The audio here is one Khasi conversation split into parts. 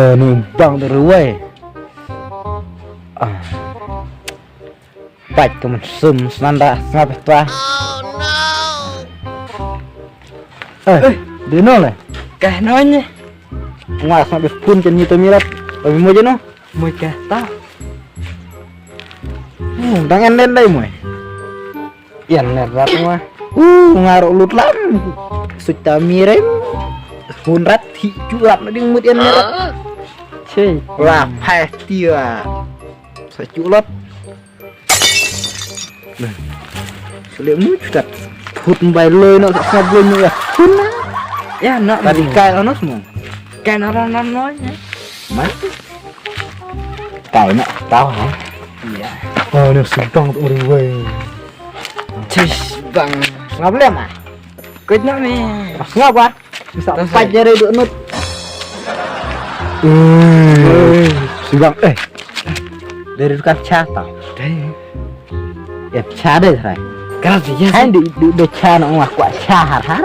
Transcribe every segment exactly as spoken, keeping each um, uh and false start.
Ani bang da ruwai. Ah. Bait ka man sum snanda sngap ta. Eh, di no le? Kah no ni. Nga sngap bi pun chen ni to mirat. Abi mo jeno? Mo kah ta. Hmm, dang en den dai mo. Ian nerat ma. Uh, nga ruh lut lam. Suta mirem. Hun rat hi ju rat na ding mut ian nerat. Che. La phai tia. Sa ju lot. Sule mu kat. Put bai loi no sa sa loi mu ya. Hun na. Ya, no. Tadi kai ono semua. Kai no no no. Mai. Kai na tau ha. Iya. Oh, ni sibang tu uri wei. Tis bang. Ngap lem ah. Kut nak ni. Ngap ah. Bisa empat jari duk nut. Eh, sibang eh. Dari tukar cha tau. Dari. Ya cha deh rai. Kau dia. Kan di di di cha nak ngah kuat cha har har.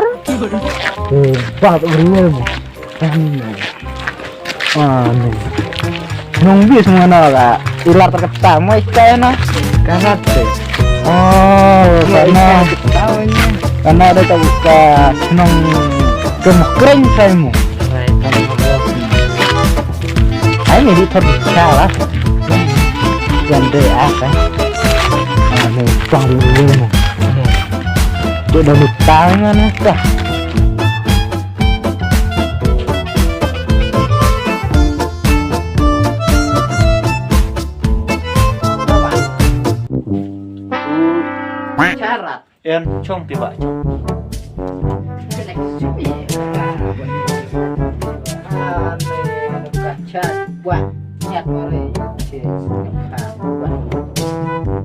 Eh, bang tu uri wei mu. Ani. Nong bi semua na la. Ilar terketa mo ikai na. Karat te. Oh, karena karena ada tak buka senang gemuk kering saya mu. Ai ni di thot cha la. Yang de ah kan. Ani bang dulu mu. Dia dah lupa mana dah. Charat. En chong ti ba chong.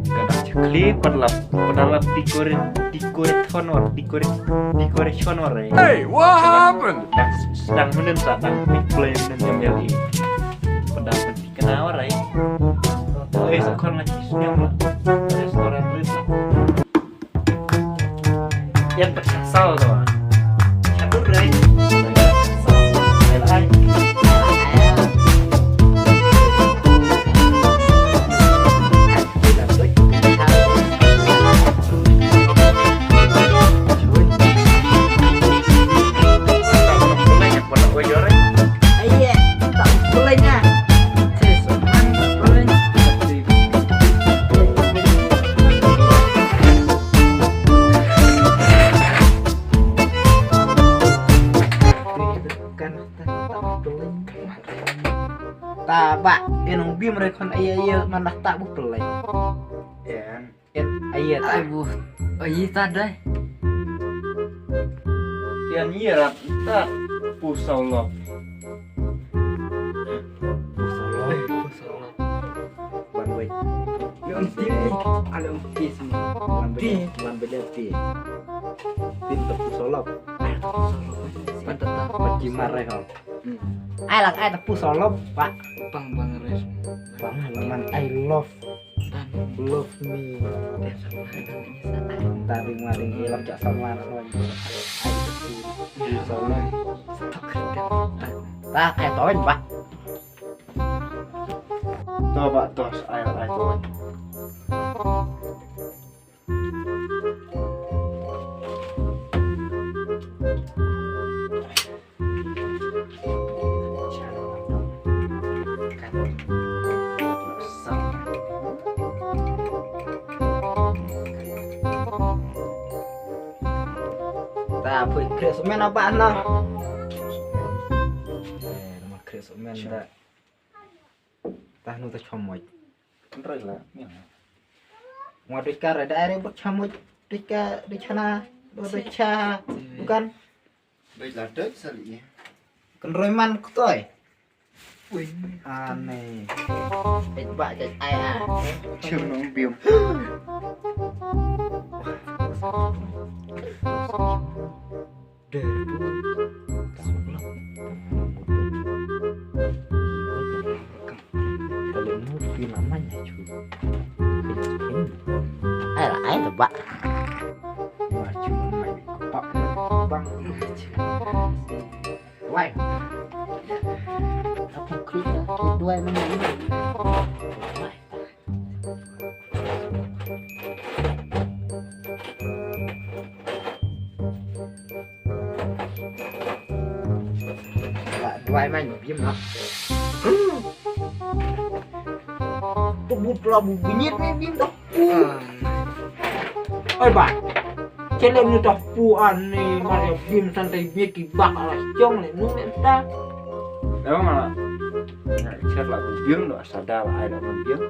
Ka dak chakli padlap padlap decoration decoration honor decoration decoration honor. Hey, what happened? Dang dang menen sa dang play menen M L A. Padlap di kenal rai. Oi sa kon lagi sniang la. Restoran rit la. Yan tak sal tu. Satu rai. Ta ba, en ong bim re khon ai ai man dah ta bu pelai. En ai ai ta. Ai bu. Ai ta dai. En ye rat ta pu sau lop. Pu sau lop. Pu sau lop. Wan wei. Wan ti. Ala ong ti semua. Wan wei. Wan wei ti. Tin ta pu sau lop. Ai ta pu sau lop. Pan ta ta. Pan ki mar re khon. Ai lang ai ta pu solo ba. Bang bang res. Bang man I love. Love me. Tari maring ilap jak sama anak lagi. Ai ta pu solo. Tak ai toin ba. To ba tos ai ai toin. Ta pui kre semen apa na? Eh, nama kre semen ta. Tah nu ta chom moj. Kan roi la. Ngwa doi ka re da re bot chom moj. Doi ka doi chana. Doi cha. Bukan. Doi la doi sali. Kan roi man ktoi. Ui. Ane. Et ba jai ai a. Chim nong biom. Ai la ai la ba. Wai. Ki duwai man. Ba duwai man bim ha. Tu but la bu binyit ni bim tu. Oi ba. Chelem ni tu pu an ni mar ya bim santai bik ki bak ala chong ni nu ni ta. Dah mana? Chet la bu bim do asada la ai la bu bim.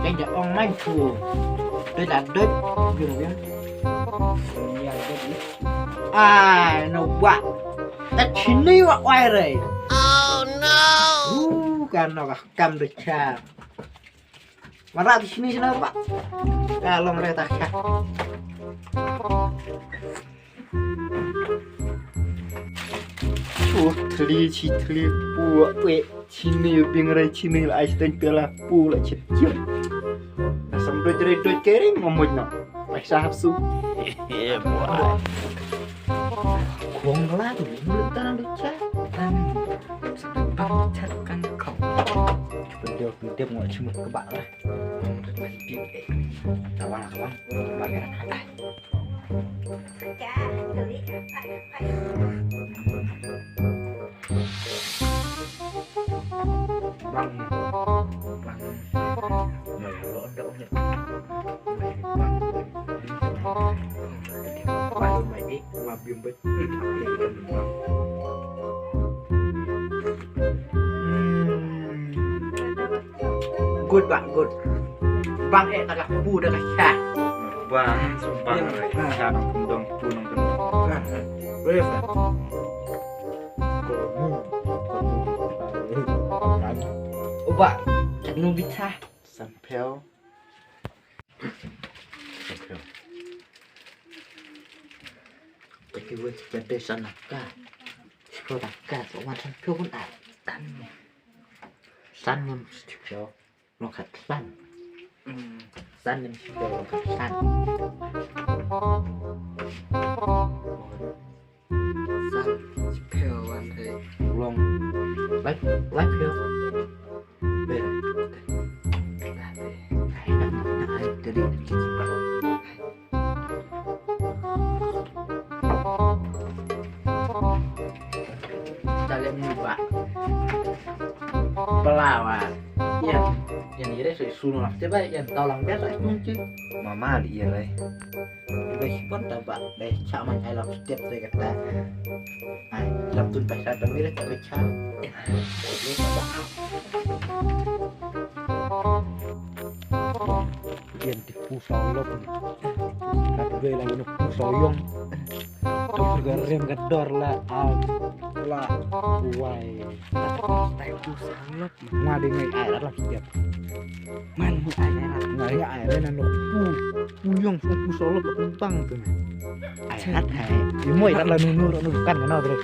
Ka ong mai phu. Doi da doi. Biang biang. Ai no wa. Ta chini wa wai re. Oh no. Uh, kan no ka kam de cha. Mara ti chini chini wa. Ka long re ta cha. Chu thli chi thli pu we chi ni bing rai chi ni la ai sten pela pu la chit chim. Na sam doj rai doj kering mamoj na. Ai sa hap su. Khong la tu ni ta na cha. Tan sa pa cha kan khong. Chu pen deu pen deu ngol chim ka ba la. Kawan kawan. Ba ka na. Bang. Bang. Mai lo da unya. Bang mai di ma bim bet. Good ba, good. Bang eh ta ka pu da ka cha. Bang sumpah. Cha nang kendong pu nang kendong. Boleh. Uba, chat nu bit cha. Sampel. Sampel. Taki wet pede sana ka. Siko ta ka so wan sampel pun ai. Tan. San nem siko. Long khat san. San nem siko long khat san. San siko wan te. Long. Lai, lai pio. Be. Ai na na ai te di. Talem ni ba. Pelawa. Yan, yan ire so suno lah. Coba yan tolong biar saya kunci. Mama di ire. Udah sipon tabak deh caman I love step saya kata. Ai, love tun pasal pemilih tak baca. Yan ti pu saw lop. Kat gue lagi nuk pu saw yong. Tuk ga rem ga dor la al la wai. Tai pu saw lop. Ma de ngai ai la step. Man mu ai ai la. Ngai ai re na nuk pu pu yong pu pu saw lop pu bang tu. Ai la hai. Ye moi la la nu nu nu kan na bre.